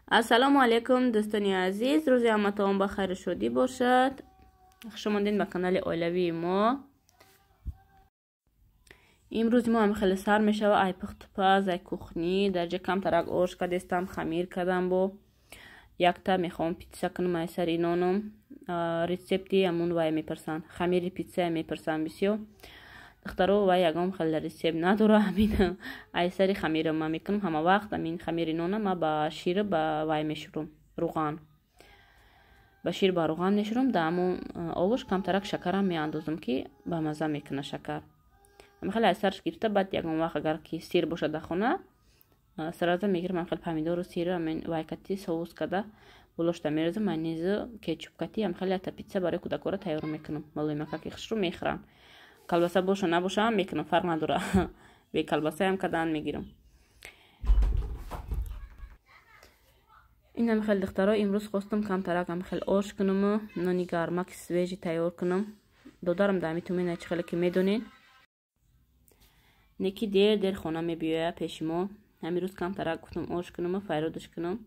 Ассалому алайкум, дӯстони азиз, рӯзи ҳаматон ба хайру шодӣ бошад. Хуш омадед ба канали оилавии мо. Имрӯзи мо ҳам хеле сар мешава ай пухтупаз, ай кухни. Дар ҷа камтарак ош кадестам, хамир кардам, бо якта мехоҳам питса кунам ай сари ноном. Рецепти ҳамун вай мепурсанд, хамири питсая мепурсанд бисёр духтаро. Вай ягон хеле рецепт надора, ҳамин ай сари хамира ма мекунам ҳама вақт. Ҳамин хамири нона ма ба шир, ба вай мешӯрам, руған, ба шир, ба руған мешӯрам. Дар ҳамон овош камтарак шакарам меандозам, ки ба мазза мекуна шакар. Ҳамин хеле ай сарш гирифта, баъд ягон вақт агар ки сир бошад дар хона, сразу мегирам ҳамин хел помидору сиру ҳамин вайкати соус када болошта мерезам, майонезу кетчуп кати ҳамин хеле якта питса барои кӯдакора тайёр мекунам. Малоимака ки хушрӯ мехӯранд. Колбаса боша набоша ҳам мекунам, фарқ надора, бе колбасаям кадан мегирам. Ин ҳами хел, духтаро, имрӯз хостам камтарак ҳами хел ош кунаму нони гармаки свежий тайёр кунам. Додарам дар ҳами тумена, чӣ хеле ки медонед, неки дер дер хона мебиёя пеши мо. Ҳамин рӯз камтарак гуфтам ош кунаму файродаш кунам,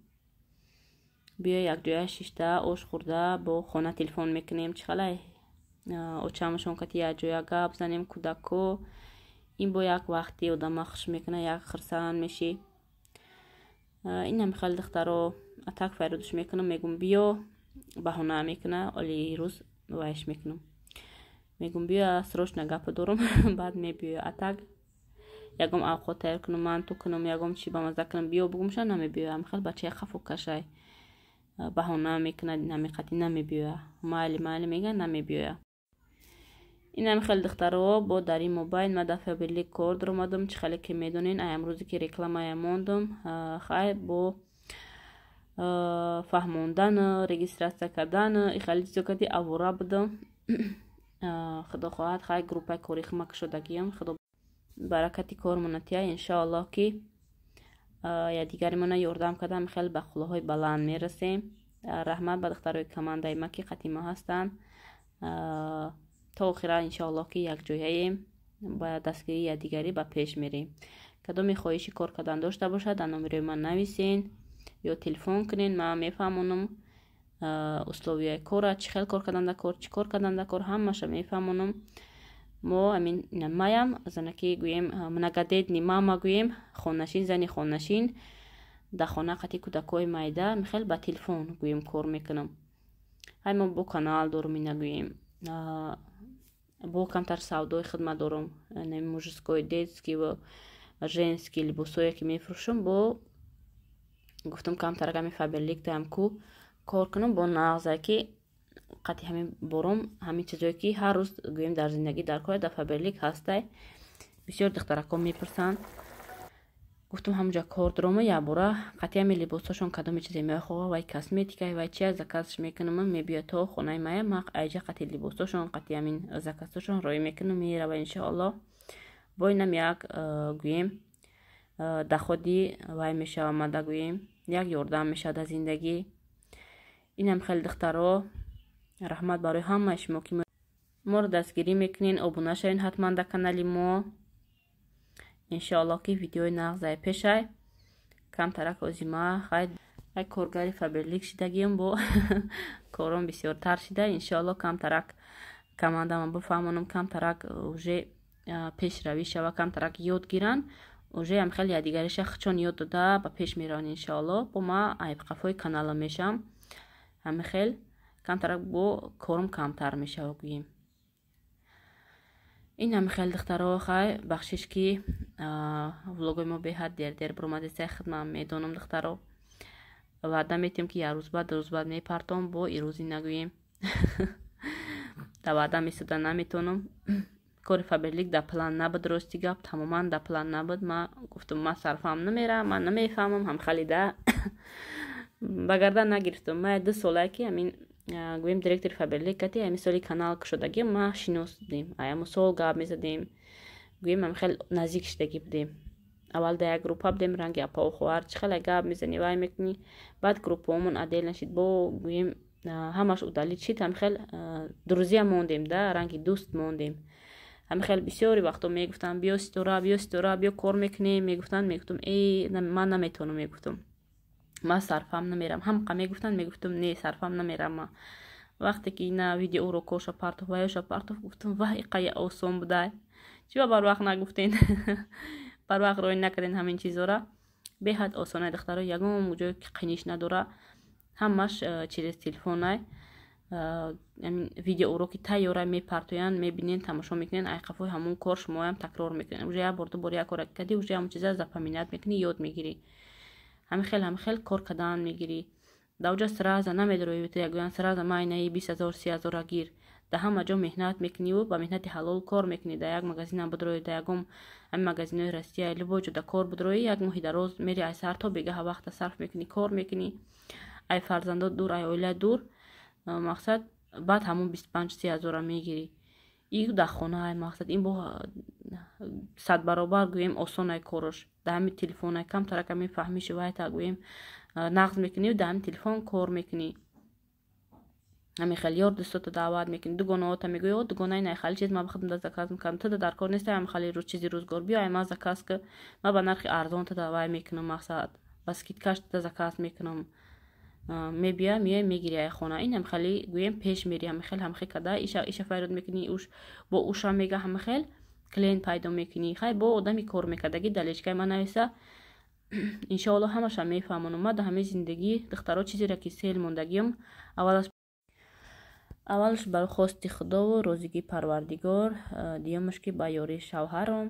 биё якҷоя шишта ош хӯрда бо хона телефон мекунем, чӣ хелай очамашон кати якҷоя гап занем, кӯдако. Ин бо як вақти одама хуш мекуна, як хурсанд мешӣ. Ин ҳами хел, духтаро, атак файродаш мекунам, мегум биё, баҳона мекуна. Оли рӯз вайш мекунам, мегум биё, срочно гапа дорам, баъд мебиёя. Атак ягом авқот тайёр кунам, манту кунам, ягом чи ба мазза кунам, биё бугумша, намебиёя. Ҳами хел бачаи хафу кашай, баҳона мекунад, намеқати намебиёя. Майли, майли мега, намебиёя. Ин ҳами хел, духтаро, бо дар ин мобайн ма дар Фаберлик кор даромадам. Чӣ хеле ки медонен, ай амрӯзе ки рекламая мондам, хай бо фаҳмондан, регистрация кардан, и хеле чизо кади авора будам. Худо хоҳад, хай группаи кори хума кушодагиам, худо баракати кормона тия, иншоаллоҳ ки якдигаримона ёрдам кардам, хеле ба қуллаҳои баланд мерасем. Раҳмат ба духтарои командаи ма, ки қатима ҳастанд то охира. Иншоаллоҳ ки якҷояем, ба дастгирии якдигарӣ ба пеш мерем. Кадоме хоҳиши кор кардан дошта бошад, дар номерои ман нависен ё телефон кунен, ман мефаҳмонам условияи кора, чӣ хел кор кардан дар кор, чӣ кор кардан дар кор, ҳамаша мефаҳмонам. Мо ҳамин маям занаки гӯем, многодетный мама гӯем, хонашин, зани хонашин дар хона қати кӯдакҳои майда, михел ба телефон гӯем кор мекунам. Ҳай мо бо канал дорум, ина гӯем бо камтар савдои хидмат дорум, мужской, детский ва женский либосое ки мефурӯшам. Бо гуфтам камтар ҳами Фаберлик таям ку кор кунам, бо нағзае ки қати ҳамин бором, ҳамин чизое ки ҳар рӯз гӯем дар зиндагӣ дар кор, дар Фаберлик ҳастай. Бисёр духтаракҳо мепурсанд. Гуфтам ҳамонҷа кор дорома, якбора қати ҳамин либосҳошон кадоме чизе мехоҳа, вай косметика, вай чия, заказш мекунам, мебиёд то хонаи мая. Ма айҷа қати либосҳошон, қати ҳамин заказҳошон роӣ мекунам, мерава иншоаллоҳ. Бо инам як гӯем доходи вай мешава, мада гӯем як ёрдам мешавад дар зиндагӣ. Инам хеле, духтаро, раҳмат барои ҳамаи шумо, ки моро дастгирӣ мекунен. Обуна шавен ҳатман дар канали мо. Иншоаллоҳ ки видеои нағзай пешай. Камтарак озима хай ай коргари Фаберлик шидагиам, бо кором бисёртар шида. Иншоаллоҳ камтарак командама бифаҳмонам, камтарак уже пешравӣ шава, камтарак ёд гиранд, уже ам хеле якдигариша хучон ёд дода ба пеш мераванд иншоаллоҳ. Бо ма айбқафои канала мешам, ҳами хел камтарак бо кором камтар мешава гӯем. Ин ҳами хел, духтаро, хай бахшиш ки влогои мо беҳад дер дер биромадеса, хидмат медонам, духтаро. Ваъда метиҳем, ки як рӯз баъд, ду рӯз баъд мепартом, бо ирӯзӣ нагӯем, дар ваъда месода наметавонам. Кори Фаберлик дар план набуд, рости гап, тамоман дар план набуд. Ма гуфтам, ман сарфаҳм намерам, ман намефаҳмам, ҳамхалида ба гардан нагирифтам. Ма 2 солае ки ҳамин гӯем директори Фаберлик кати ҳамин соли канал кушодагӣ ма шинос будем, аямо сол гап мезадем, гӯем ҳам хел наздик шидагӣ будем. Аввал дар як группа будем, ранги апаву хоҳар, чӣ хеле гап мезанӣ, вай мекунӣ. Баъд группаомон отдел нашид, бо гӯем ҳамаш удалить шид. Ҳам хел друзья мондем да, ранги дӯст мондем. Ҳами хел бисёри вақто мегуфтам: «Биё, Ситора, биё, Ситора, биё, кор мекунем», мегуфтанд. Мегуфтам: «Э, ман наметавонам», мегуфтам. Ман сарфам намерам. Ҳамқа мегуфтанд, мегуфтам, не, сарфам намерам. Ма вақте ки ина видеоурокоша партоф, ваёша партоф, гуфтам, вай, иқая осон будай, чиба барвақт нагуфтен, барвақт рӯй накарден? Ҳамин чизора беҳад осонай, духтаро, ягон ҷое ки қиниш надора, ҳамаш через телефонай. Видеоуроки тайёра мепартоянд, мебинен, тамошо мекунен, ай қафои ҳамун кор шумоям такрор мекунен. Уже як бор, ду бор як кора кардӣ, уже ҳамун чиза запоминать мекунӣ, ёд мегирӣ, ҳамин хел, ҳамин хел кор кардан мегирӣ. Да уҷа сразу намедрои, ягӯянд сразу майнаи 20 000, 30 000-а гир. Да ҳама ҷо меҳнат мекуниву ба меҳнати ҳалол кор мекунӣ. Да як магазинам бидроӣ, да ягон ҳамин магазинҳои Россия, любой ҷо да кор бидроӣ, як моҳи дароз мери, ай саҳар то бегаҳа вақта сарф мекунӣ, кор мекунӣ, ай фарзандо дур, ай оила дур, мақсад, баъд ҳамун 25, 30 000-а мегирӣ. И дар хона ай, мақсад, ин бо садбаробар, гӯем, осонай корош. Да ҳамин телефонай камтарака мефаҳмиши, вайта, гӯем, нағз мекунӣ, да ҳамин телефон кор мекунӣ. Ҳамин хел ёр дӯстота даъват мекунӣ, дугонаота мегӯӣ: о, дугонаи, най хали чиз ман ба худам да заказ мекунам, туда дар кор неста, ҳамин хали чизи рӯзгор, биё, ай ман заказ ки, ман ба нархи арзон туда вай мекунам, мақсад, ба скидкаш туда заказ мекунам. Мебия, меои, мегири ай хона. Инам хели, гӯем, пеш мери, ҳамин хел, ҳамин хел када иша файрод мекунӣ, уш бо уша мега, ҳамин хел клиент пайдо мекунӣ. Хай, бо одами кор мекардагӣ дар личкаи ман нависа, иншоалло, ҳамаша мефаҳмонам. Ма дар ҳамаи зиндагӣ, духтаро, чизеро ки сел мондагиам, аввалаш бар хости Худову розигии Парвардигор, дуюмаш ки ба ёрии шавҳаром,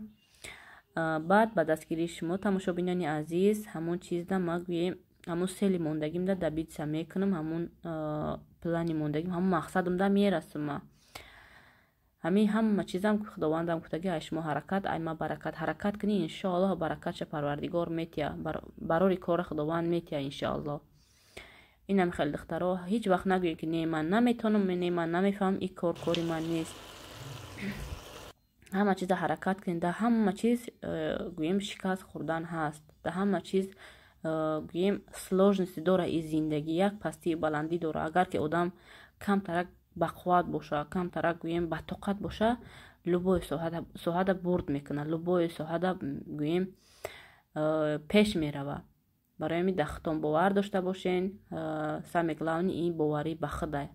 баъд ба дастгирии шумо, тамошобинони азиз, ҳамон чизда ма, гӯем, ҳамон сели мондагимда добиться мекунам, ҳамон плани мондагим, ҳамон мақсадамда мерасам. Ма ҳамин ҳама чизам Худовандам гуфтаги: ай шумо ҳаракат, ай ма баракат. Ҳаракат кунӣ, иншоаллоҳ, баракатша Парвардигор метия, барори кора Худованд метия, иншоаллоҳ. Инам хеле, духтаро, ҳеҷ вақт нагӯед, ки не, ман наметонам, не, ман намефаҳмам, ин кор кори ман нест. Ҳама чиза ҳаракат кунед. Дар ҳама чиз, гӯем, шикаст хӯрдан ҳаст, дар ҳама чиз, гӯем, сложности дора. И зиндагӣ як пастию баландӣ дора. Агар ки одам камтарак бақувват боша, камтарак, гӯем, батоқат боша, любой соҳада бурд мекунад, любой соҳада, гӯем, пеш мерава. Барои ҳамин дар худтон бовар дошта бошен. Самое главное ин боварӣ ба худа.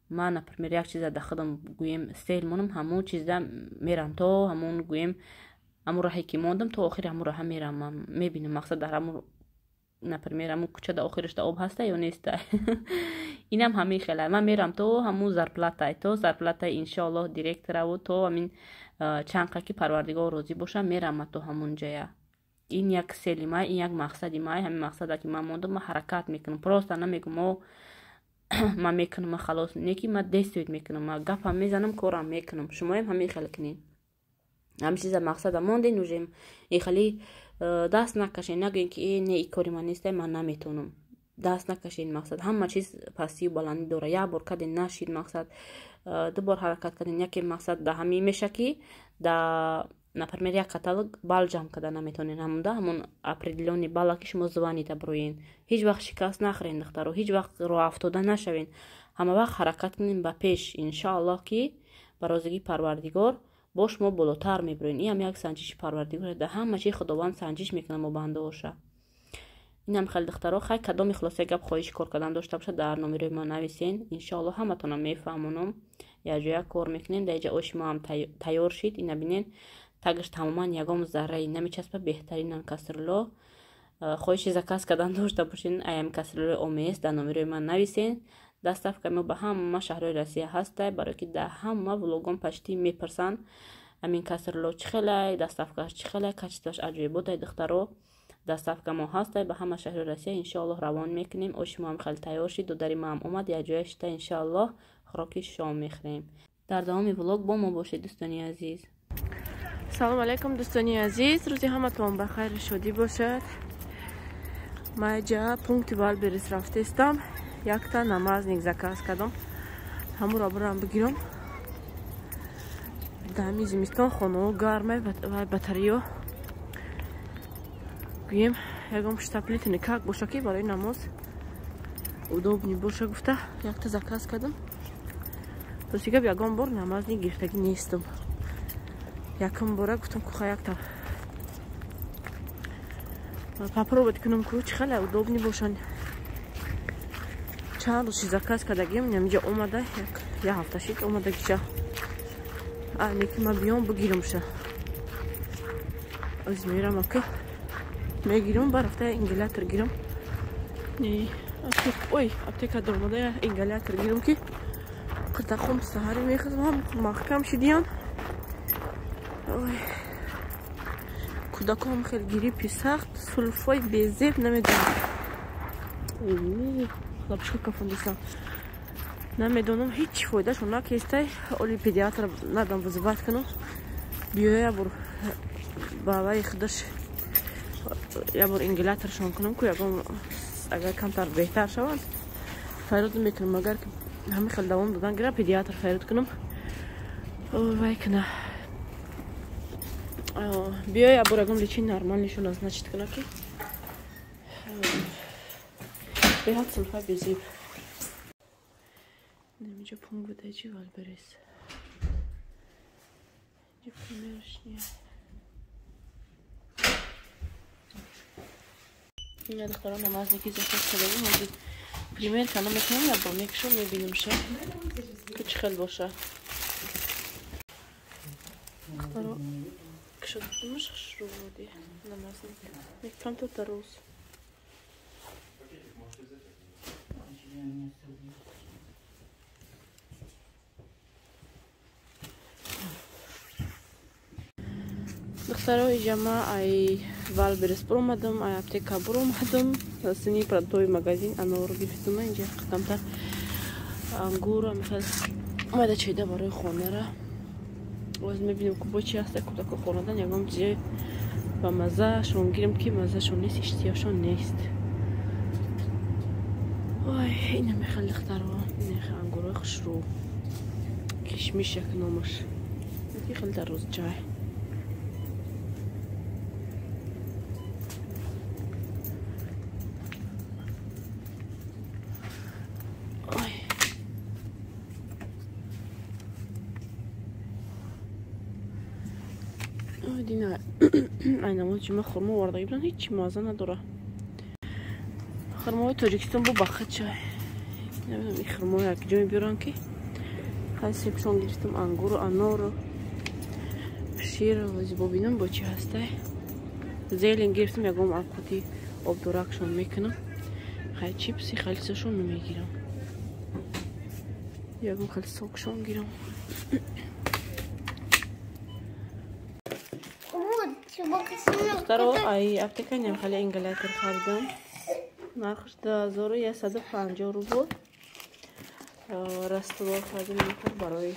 Ман, например, як чиза дар худам, гӯем, сел монам, ҳамон чиза мерам то ҳамон, гӯем, ҳамон раҳе ки мондам, то охири ҳамон раҳа мерам. Мебинам, мақсад, дар ҳамон, например, ҳамон кӯчада охирашда об ҳаста ё неста. Инам ҳамин хела, ман мерам то ҳамун зарплатай, то зарплатаи, иншоаллоҳ, директораву то ҳамин чанқа ки Парвардигор розӣ бошам, мерам то ҳамун ҷая. Ин як сели май, ин як мақсади май. Ҳамин мақсада ки ман мондам, ман ҳаракат мекунам. Просто намегум, о, ман мекунам, ман халос, не, ки ман действовать мекунам, ман гапам мезанам, корам мекунам. Шумоям ҳамин хел кунед. Ҳамин чиза мақсада монден, уже ин хеле даст накашен, нагӯен, ки э, не, и кори ман неста, ман наметонам. Даст накашен. Мақсад, ҳама чиз пастию баландӣ дора. Як бор карден, нашид, мақсад, ду бор ҳаракат карден, яке, мақсад, да ҳамин меша ки да, например, як каталог бал ҷамъ карда наметонен, ҳамонда ҳамон определённый балла ки шумо званида бироен. Ҳеҷ вақт шикаст нахӯрен, духтаро, ҳеҷ вақт роҳафтода нашавен, ҳама вақт ҳаракат кунем ба пеш. Иншоаллоҳ, ки ба розигии Парвардигор бо шумо болотар мебироен. Ин ҳам як санҷиши Парвардигор. Дар ҳама чи Худованд санҷиш мекунад мо бандаоша. Инам хеле, духтаро. Хай, кадоми хулосаи гап хоҳиши кор кардан дошта бошад, дар номерои ма нависен, иншоаллоҳ, ҳаматонам мефаҳмонам, якҷоя кор мекунем. Дар иҷа оши мо ҳам тайёр шид. Ина бинен, тагаш тамоман ягон зарраи намечаспа, беҳтаринан кастрюло. Хоҳиши заказ кардан дошта бошен, аям кастрюлои омез, дар номерои ман нависен. Доставка мо ба ҳама шаҳрҳои Россия ҳаста, барое ки дар ҳама влогон почти мепурсанд, ҳамин кастрюло чӣ хелай, доставкаш чӣ хелай, качествоаш аҷоиботай. Духтаро, доставка мо ҳастай ба ҳама шаҳри Россия, иншоаллоҳ, равон мекунем. Оши мо ҳам хеле тайёр шид, додари ма ҳам омад, якҷоя шита, иншоаллоҳ, хӯроки шом мехӯрем. Дар давоми влог бо мо бошед, дӯстони азиз. Салому алайкум, дӯстони азиз, рӯзи ҳаматон ба хайру шодӣ бошад. Ма ҷа пункти Вайлдберриз рафтестам, якта намазник заказ кардам, ҳамуро бурам бигирам. Дар зимистон хонао гармай ва батареё, гӯем, ягон штаплитни как боша, ки барои намоз удобный боша гуфта, якта заказ кардам. Рости гап, ягон бор намазник гирифтагӣ нестам, якум бора гуфтам, куха якта. Попробовать кунам ку чӣ хеле удобный бошанд. Чанд рӯз заказ кардагим, инҷа омада, як ҳафта шид омадагиша. Неки ман биём бигирумша. Аз мерам ака. Мегирам, барафта ингалятор гирам. Не, ой, аптека даромада ингалятор гирам ки қиртақом саҳари мехӯрам, маҳкам шидиян. Ой. Кӯдаком хеле гриппи сахт, сулфои безеб намедонам. Лапшка кафондисам. Намедонам ҳеҷ фоидашон накестай. Оли педиатр надам вызывать кунам. Биёя бур ба вай худаш я бор ингалаторшон кунам ку ягон агар камтар беҳтар шаванд файрод мекунам. Агар ҳамин хел давом додан гира педиатр файрод кунам. Вай куна. Биё я бор ягон лечение нормальнишон назначить куна ки беҳад сулфа безеб. Немиҷа пункт выдачи Вайлдберриз. Инҷа примерочная. Ина духтарон намазники заказ кардагим. Ҳозир примерка намекунам, я бо мекушам, мебинамша ки чӣ хел боша. Духтаро кушодимаш хушрӯ буди намазник. Мекунам то дароз. Духтаро иҷа ай Вайлдберриз буромадам, ай аптека буромадам, сини продуктовый магазин анор гирифтам. Инҷа камтар ангур михел майда чайда барои хонара. Боз мебинем ку бо чи ҳаста кӯдако хонадан ягон чизе ба маззаашон гирем ки маззашон нест, иштиёшон нест. Ой, ина михел духтаро, ина ангурои хушрӯ, кишмиш як номаш, хеле дароз ҷай. Ай намози ҷумъа хурмо овардаги буданд, ҳеҷ мазза надора. Хурмои Тоҷикистон бо бахат чай. Намедонам ин хурмо як ҷо мебиёранд ки. Хай себшон гирифтам, ангуру, анору, шир, ҳозир бобинам бо чӣ ҳастай. Зелен гирифтам, ягон авқоти обдоракшон мекунам. Хай чипси хелсашон намегирам. Ягон хел сокшон гирам. Духтаро ай аптека нем хеле ингалятор харидам. Нархаш 2150 рубл. Раствор харидам барои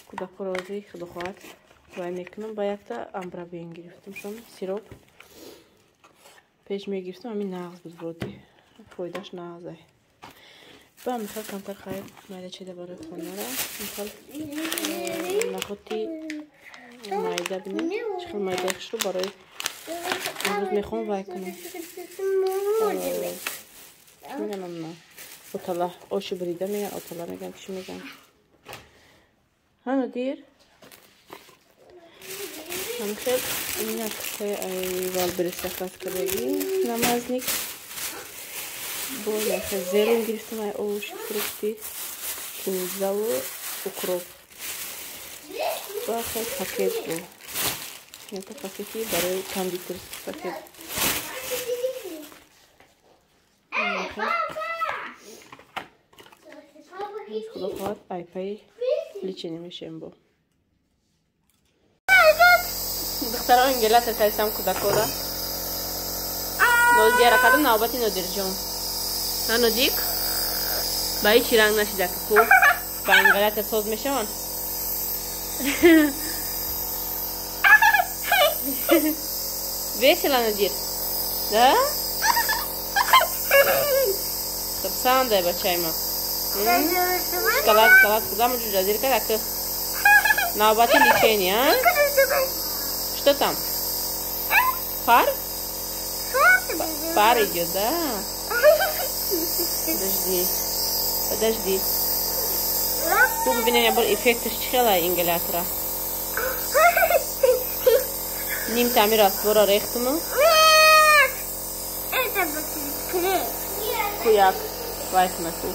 кӯдако розӣ худо хоҳад вай мекунам. Ба якта амбрабен гирифтам шон сироп. Пеш мегирифтам, ҳамин нағз буд вроде. Фоидаш нағзай. Ба михел камтар хайр майда чида барои хонара. Михел нахоти майда бинем. Чӣ хел майдаи хушрӯ барои имрӯз мехоҳам вай кунам. Чӣ меган амна? Отала, оши бурида меган, отала меган, чӣ меган? Ҳа, Нодир? Ҳамихел ина кисаи ай Вайлдберриз заказ кардагӣ намазник. Бо яхе зелен гирифтам ай овощи, фрукты, кинзаву укроп. Ба хел пакет бу. Ята пакети барои кондитерский пакет. Худо хоҳад айпаи лечение мешавем бо. Духтаро ингалятор кардисам кӯдакора. Нодира кардам навбати Нодирҷон. На Нодик? Ба ҳеҷ ранг нашида ку. Ба ингалятор соз мешаванд. Весело, Нодир? Да? Хурсандай бачаи ма. Шоколад, шоколад, куда мы чужа? Зеркало, навбати лечение, а? Что там? Пар? Пар идет, да? Подожди. Подожди. Тут у меня был эффект чхела ингалятора. Ним тами раствора рехтуму. Это будет клей. Куяк. Вайкна ку.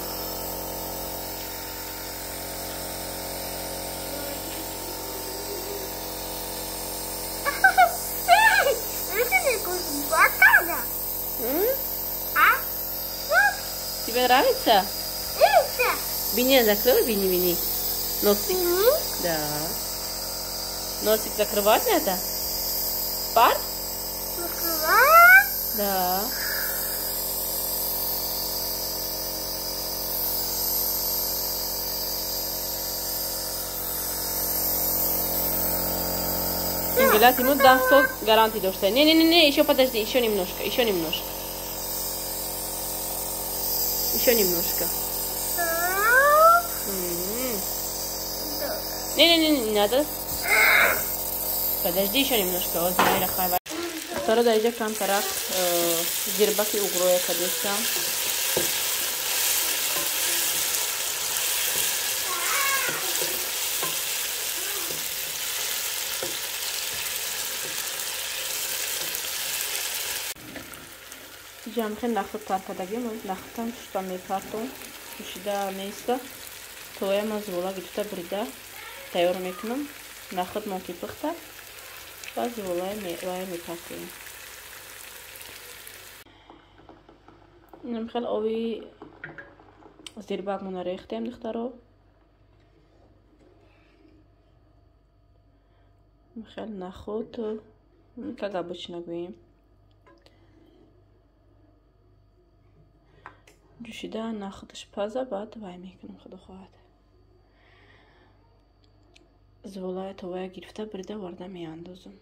Тебе нравится? Нравится. Бини закрой, бини, бини. Носик. Бини? Да. Носик закрывать надо? Пар? Закрывать? Да. Ингелас ему 10 сол гарантии дошта. Не, не, не, не, еще подожди, еще немножко, еще немножко. Еще немножко. Не, не, не, не надо. Подожди еще немножко. Вот, Второй дайжа кам тарак зирбаки угроя кадеса. Ҷамхе нахуд таркадагим, нахудам шута мепартом, пӯшида места. Тоя ман зувола гирифта бурида тайёр мекунам. Нахуд мон ки пухта ва зуволая мепартоем. Инам хел оби зирбакмона рехтем, духтаро. Хел нахуд, как обычно гӯем. Ҷӯшида нахудаш паза, баъд вай мекунам, худо хоҳад. Зуволая товая гирифта бирида варда меандозам.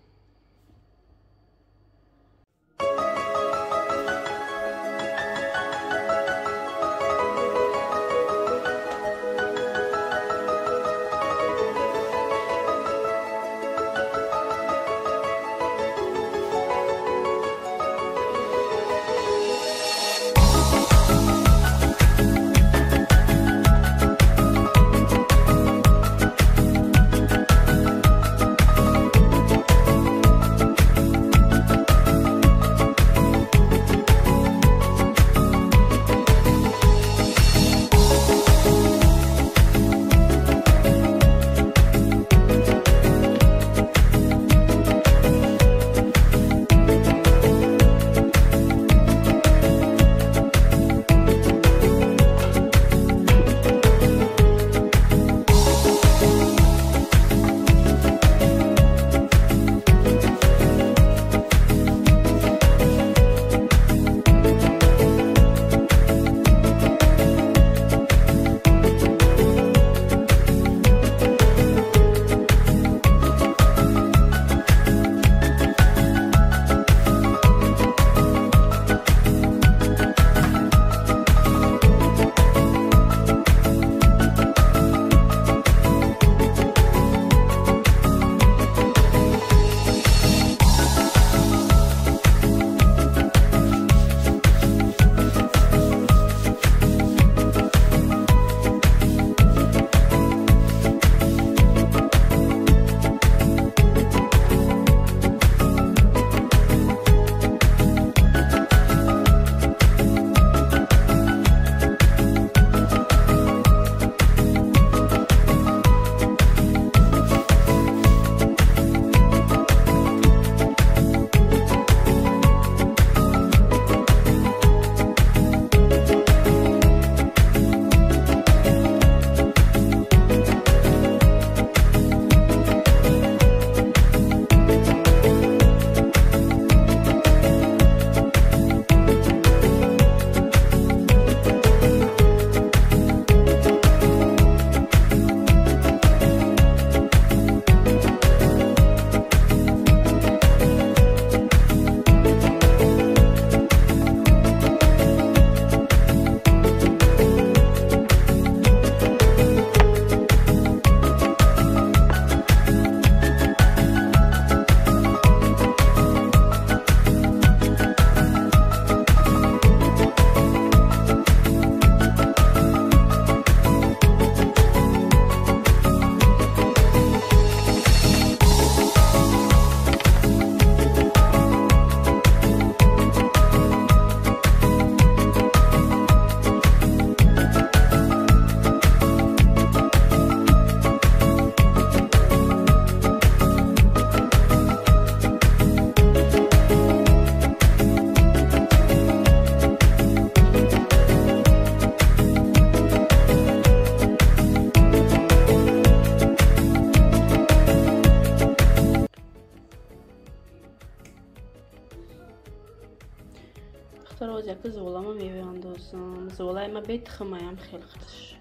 Духтаро, оз яка зуволама меандозам. Зуволаи ма бе тухмаям хел худаш.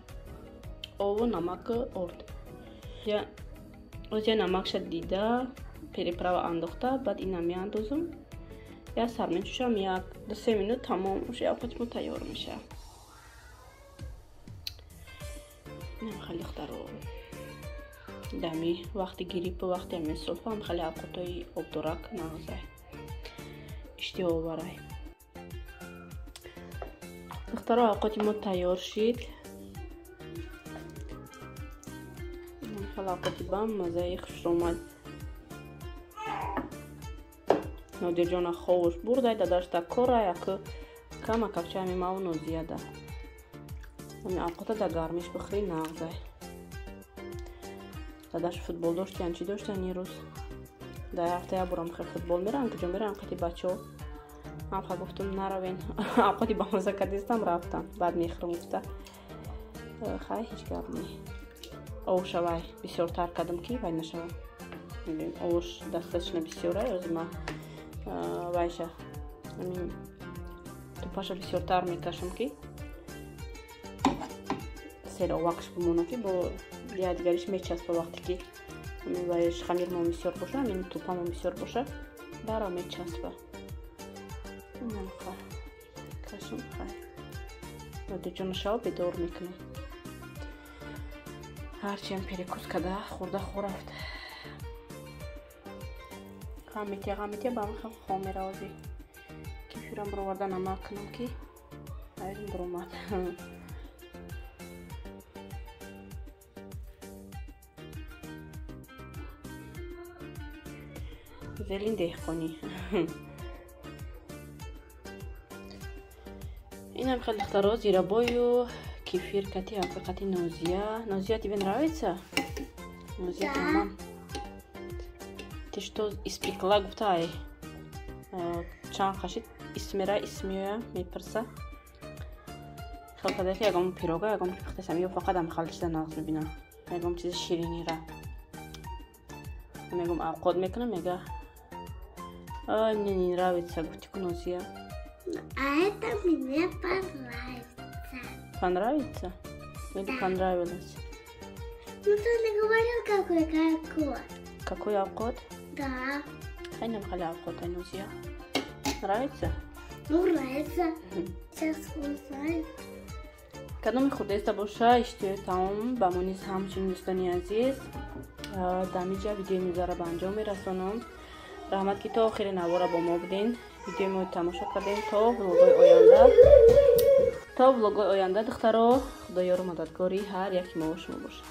Ову намак орд. Оз я намакша дида, переправа андохта, баъд ина меандозам. Я сар мечушам, 1-2 минут тамом уша овқати мо тайёр меша. Инам хеле духтаро. Дами вақти грипп вақти ҳамин сулфа ҳам хеле овқатҳои обдорак нағзай. Иштиҳоварай. Духтаро, овқати мо тайёр шид. Хеле овқати бам маззаи хушро омад. Нодирҷона ховуш бурдай, дадашта кора, яку кама капча ҳами маву нозияда. Ҳами овқата да гармиш бихӯри нағзай. Дадаш футбол доштиян, чӣ доштиян ирӯз? Дар ҳафта як борам хел футбол мерам, куҷо мерам қати бачаҳо. Ҳам ха гуфтум наравен. Овқати бамаза кардистам, рафтам. Баъд мехӯрам гуфта. Хай, ҳеҷ гап не. Овша вай бисёртар кардам ки вай нашава. Овш достаточно бисёра, ози ма вайша ҳамин тупаша бисёртар мекашам ки серовакш бимона ки бо якдигариш мечаспа вақте ки ҳамин вайш хамирмон бисёр боша, ҳамин тупамон бисёр боша, даро мечаспа. Инам ха кашам хай. Нодирҷона шав бедор мекунам. Ҳарчиам перекус када хӯрда хӯрафт. Ғам метия ба ҳам хом меравози. Кефирам бироварда намак кунам ки айрим биромад. Зелин деҳқонӣ. Инам хеле духтаро, зирабою кефир кати ҳақиқати Нозия. Нозия, тебе нравится? Нозия, Да. Мам. Ты что испекла, гуфтай? Чанд қашид исмера исмея мепирса. Хел када ки ягон пирога, ягон пухтасам, ё фақат ам хел чиза нағз мебинам. Ягон чизи ширинира. Мегум авқот мекунам, мега. Ай, мне не нравится, гуфти ку Нозия. А это мне понравится. Понравится? Или Да. понравилось? Ну ты не говорил, какой какой. Какой авқот? Да. Хай нам хали авқот, ай Нозия. Нравится? Ну, нравится. Сейчас узнаю. Кадоми хурдеста боша, иштиҳои таом ба мо низ ҳамчунин дӯстони азиз. Дамиҷа видеои мизара ба анҷом мерасонам. Раҳмат ки то охири навора бо мо будин. Видеои мо тамошо кардем. То влогои оянда. То влогои оянда, духтаро, Худо ёру мададгори ҳар яки мо шумо бошад.